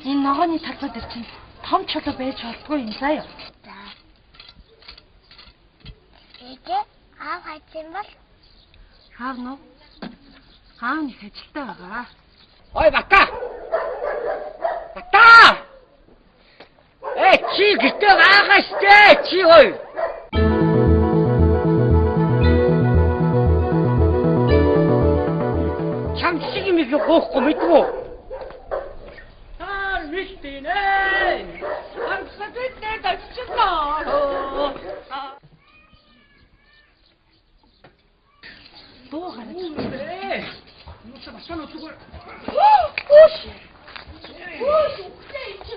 Энэ ногооны талбай дээр чинь том чулуу байж болдгоо юм заа юу? За. Ээжээ, аав хайсан бол? Аав нөө? Аав нэг ажилтай байгаа. Ой, Бата! Бата! Э, чи гэртээ байгаа штэ, чи ой. Чам шиг юм их хөөхгүй мэдвүү. Аа, мэдтэнэ. Амсаад даччихлаа. Дуу гараад. Нууц башаа нууцгүй. Үш. Үш, үхлээ чи.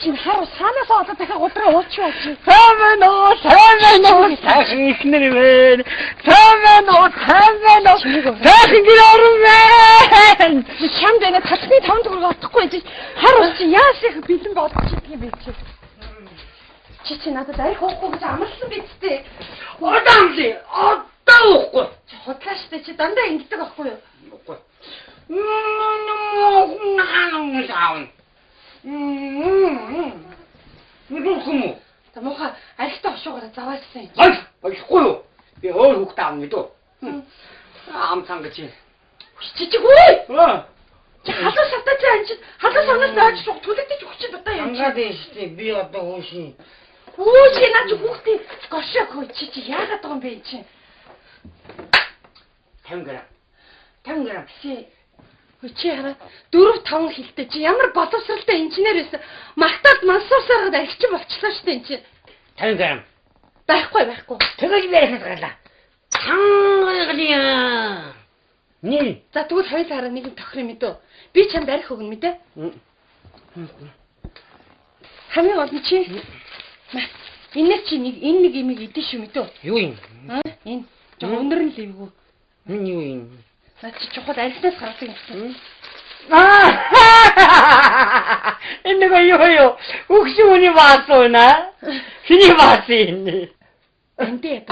Чи хар санаас одоо дахиад гудраа уучих чи. Сайн уу, сайн уу, сайхан ихнэр вэ. Сайн уу, сайн уу. Сайхан гэр орон вэ. Чамд энэ талхны 5 төгрөг олдохгүй чи хар ус чи яас их бэлэн болгочих юм бэ чи. Чи надад арх уухгүй гэж амласан биз дээ. Одоо амлаа. Одоо уухгүй. Чи худлаа штэ, чи дандаа ингэдэг байхгүй юу? Үгүй. Нүхүм. Та муухай архитай хошуугаараа заваалсан юм. Ай, баяхгүй юу? Би өөр хүүхдээ авна мэдүү. Ам цанг чи. Чи чи хүү. Аа. Чи халуун савтаа чи анчид халуун савнаас нааж шуг түлэгдэж өгч одоо юм чи. Ангаад штэ би одоо хүүшин. Хүү чи наа чи хүүхдээ гошоо хөө чи чи яагаад байгаа юм бэ чи? 50 г. 50 г. Чи чи хараа 4 5 хилтэй чи ямар боловсралтай инженер байсан. Магтаад мансуурсараад архичин болчлоо штэ эн чи. 50 г. Байхгүй байхгүй. Тэгэж ярихаас гарлаа. Тангалын. Нин. За тэгвэл хоёул хараа нэг юм тохирё мэдөө. Би чамд арх өгнө мэдээ. Хамгийн гол нь чи энэс чи нэг энэ нэг имийг идэн шүү мэдөө. Юу юм? Аа энэ жоо өндөр нь л эвгүй. Энэ юу юм? Наа чи чухал архинаас гаргасан юм. Аа! Энэ нэг юу юу? Үгш үний баасууна? Хиний баасан энэ? Эндээ.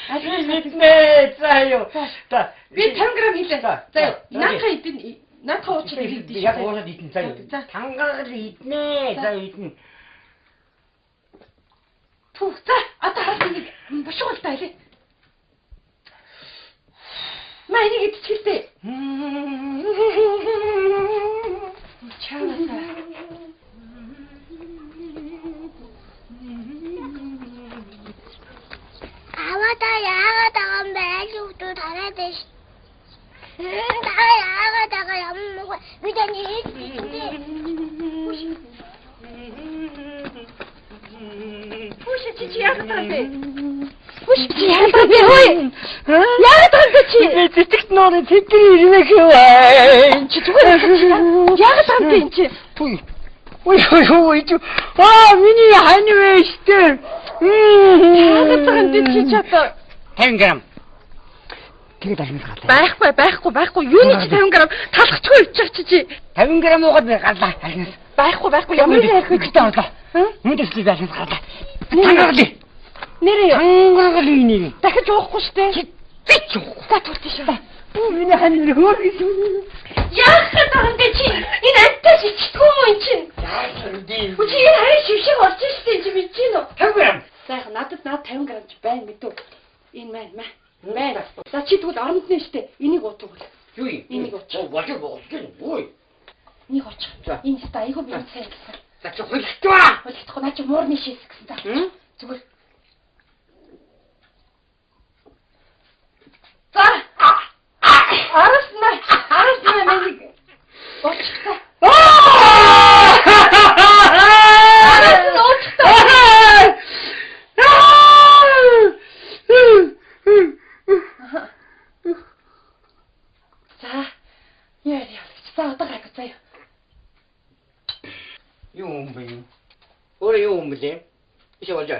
Архи мэднэ. За юу. За би 50 г хийлээ. За юу. Наадха идэн. Наадха уучлаа идэн. Яг уурлаад идэн. За юу. Тангараг иднэ. За идэн. Түх. За одоо харах нэг бушуугалтай хэлээ. Маа энийг идчихэлтэй. Чаанасаа. Аваа яагаад байгаа юм бэ? Аль хүүхдүүд хараад байна шүү. Та яагаад байгаа юм муу. Би тань хийж мэдээ. Хүш чи чи яагаад байгаа юм бэ? Хүш чи яагаад байгаа юм бэ? Хөөе. Яагаад байгаа юм бэ чи? Би зэтгт нуурын тэдний ирмэх вэ? Чи зүгээр яагаад байгаа юм бэ чи? Түй. Ой ой ой чи. Аа миний хань вэ штэ. Яагаад байгаа юм бэ чи ч одоо 50 г. Тэгээд аль гарлаа. Байхгүй байхгүй байхгүй. Юуны чи 50 г талхчгүй явчих чи чи. 50 г уугаад гарлаа. Аль. Байхгүй байхгүй. Ямар ярих вэ гэдэг орлоо. Нүдээс л аль гарлаа. Тангарли. Нэрээ юу? Тангарли нэг. Дахиж уухгүй штэ. Би ч уухгүй. За түр тийш. Миний хань хөөр гэж. Яах гээд байгаа юм бэ чи? Энэ амтаас ичдэггүй юм уу эн чинь? Яасан бэ? Чи энэ харин шившиг орж штэ чи мэдэж гин үү? 50 г. За яг надад наад 50 г ч байна мэдүү. Энэ маань маа. Мэн. За чи тэгвэл оронд нь штэ. Энийг уутгал. Юу юм? Энийг уучих. Болж болж. Ой. Энийг уучих. Энэ ста айгүй би сайн гэсэн. За чи хөлтөө. Хөлтөхгүй наа чи муурны шээс гэсэн. За. Зүгээр. За. Арасна. Арасна нэг уучих. Арасна уучих. За. Яа яа. За одоо гайгүй заяа. Юу юм бэ? Өөрөө юу юм бэлээ? Ишээ болж.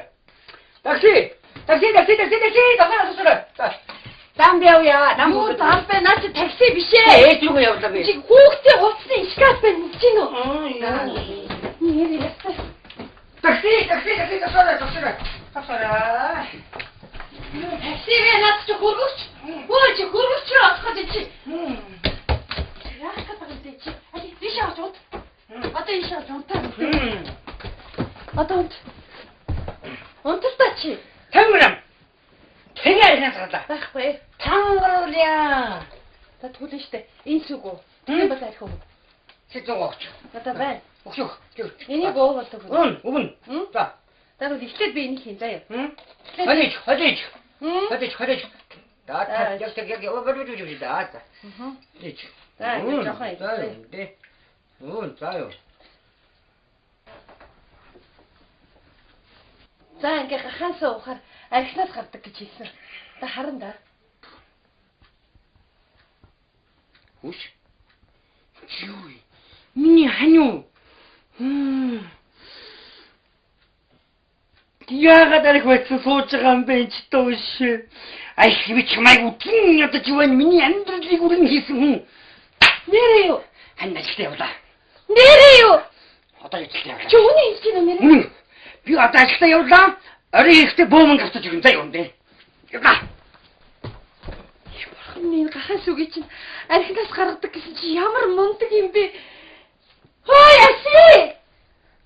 Такси! Такси, такси, такси, такси! Такси асуусан. Зам явъя. Нам уу зам бэ? Наа чи такси биш ээ. Ээж рүү явлаа би. Чи хүүхдээ хувцсны шкаф байна мэдэж гин үү? Нэр яасан. Такси, такси, такси, таксараа, таксараа. Таксараа. Такси вэ наад чи хөргөгч. Өө чи хөргөгч рүү очих гэж чи. Одоо унт. Унталтаа чи. 50 г. Тэгээ архинаас гарлаа. Байхгүй. 5 г. За түлэн штэ. Энэ сүг үү? Тийм бол архи уу? Чи зуг огч. Одоо байна. Өгч өг. Энийг өө болов уу? Өгнө, өгнө. За. За тэгвэл эхлээд би энийг хийн заяа. Холиж, холиж. Холиж, холиж. За яг яг яг яг за за. Холиж. За жоохон за юу. Үн за юу. За ингээ гахаасаа уухаар архинаас гардаг гэж хэлсэн. Та харан да. Хүш. Юу? Миний ханиу. Яагаад арх байсан сууж байгаа юм бэ ч доош. Ах би чамайг үтэн ядаж байна. Миний амьдралыг үрэн хийсэн хүн. Нэрээ юу? Хань ажилтаа явлаа. Нэрээ юу? Одоо ажилтаа явлаа. Чи үнэ хэлж байна уу нэрээ? Үнэн. Би одоо ажилтаа явлаа. Орой ихдээ бөмбөг авчиж өгнө. За юм дээ. Явлаа. Бурхан минь гахаа сүгийг чинь архинаас гаргадаг гэсэн чи ямар мундаг юм бэ? Хөөе яси!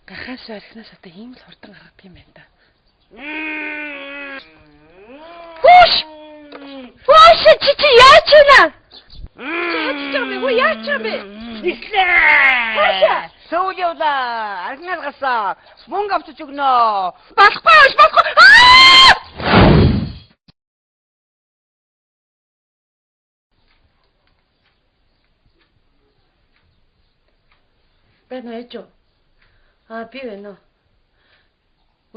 Гахаа сүү архинаас одоо ийм л хурдан гаргадаг юм байна да. Хүүш! Хүүш чи чи яаж байна? Чи хатчих юм бэ? Хөө яаж юм бэ? Нислээ! Хаашаа? Сүүл явлаа. Архинаас гарсан. Мөнгө авчиж өгнө. Болохгүй биш болохгүй. Аа! Байна уу ээж үү? Аа би байна уу?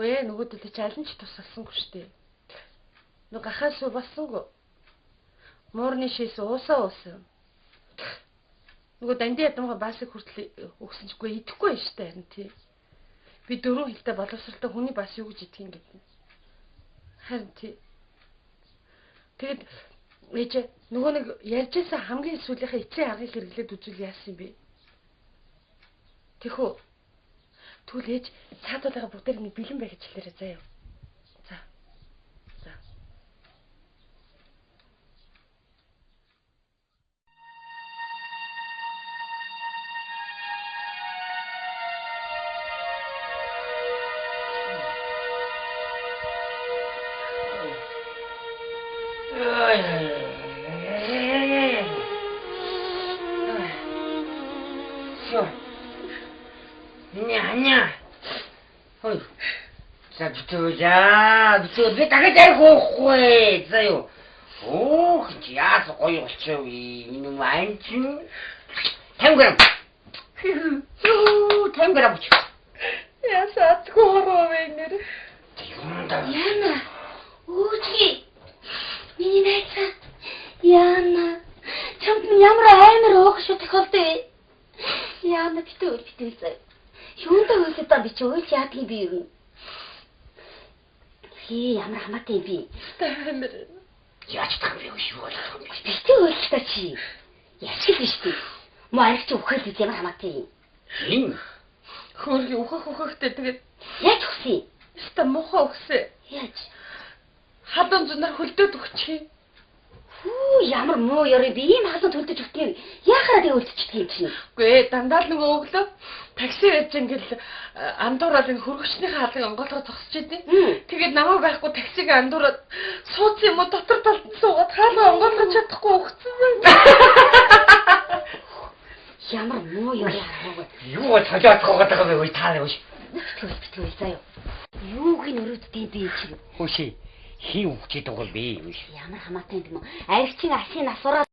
Вэ нөгөөдөлд чи аль нь ч тусалсангүй шүү дээ. Нүг гахаа сүү болсонгүй. Муурны шээс уусаа уусан. Нөгөө дандын ядамга басыг хүртэл өгсөн чиггүй идэхгүй байна шүү дээ харин тий. Би дөрөв хэлтэй боловсралтай хүний бас юу гэж идэх юм гэдэг. Харин тий. Тэгэд ээж нөгөө нэг ярьжсэн хамгийн сүүлийнхээ эцсийн аргыг хэрэглээд үзвэл яасан юм бэ? Тэхүү. Тэгвэл ээж цаадуулгаа бүгдээр нэг бэлэн бай гэж хэлээрэй заяа. За. За. Всё. Миний ханиа. Ой. За битүү за битүү би дахиж арх уухгүй. За юу. Өөх яас гоё болчихов. Миний маань чи 50 г. Юу 50 г авч. Ясаадгүй хороо вэ нэр. Юм да. Яна. Өөчги. Миний найз. Яна. Чамд минь ямар амар уух шүү тохиолдов вэ? Яна битүү үл битүү заа. Юундаа үйлдэл даа би чи уйлж яадаг юм би юу? Хий ямар хамаатай юм би. Амар. Яаж тах юм бэ? Юу болох юм бэ? Битүү үйлдэл та чи. Яшиг биш үү? Мо арх чи үхэл үз ямар хамаатай юм. Хин. Хөөрхий үхэх үхэхтэй тэгээд Яаж өгсөн? өста муухай өгсөн. Яаж? Халуун зунаар хөлдөөд өгчих. Хүү ямар муу ёр юм би ийм халуун төлдөж өгдөг юм. Яхаараа тэг үлдчихдэг юм чинь. Үгүй ээ дандаа л нөгөө өглөө такси байж ингээл андуураад энэ хөргөчнийхээ хаалгыг онгойлгоо зогсож идэв. Тэгээд намайг байхгүй таксиг андуураад суудсан юм уу дотор талд нь суугаад хаалга онгойлгож чадахгүй өгцөн юм. Ямар муу ёр хараагүй. Юу цолиод гоогоод байгаа юм бэ? Та нэг. Битүү битүү заяа. Юуг нь өрөөддөг юм би чинь. Хөши. Хин үхчихэд байгаа юм бэ? Ямар хамаатай юм бэ? Аригчин асын насураад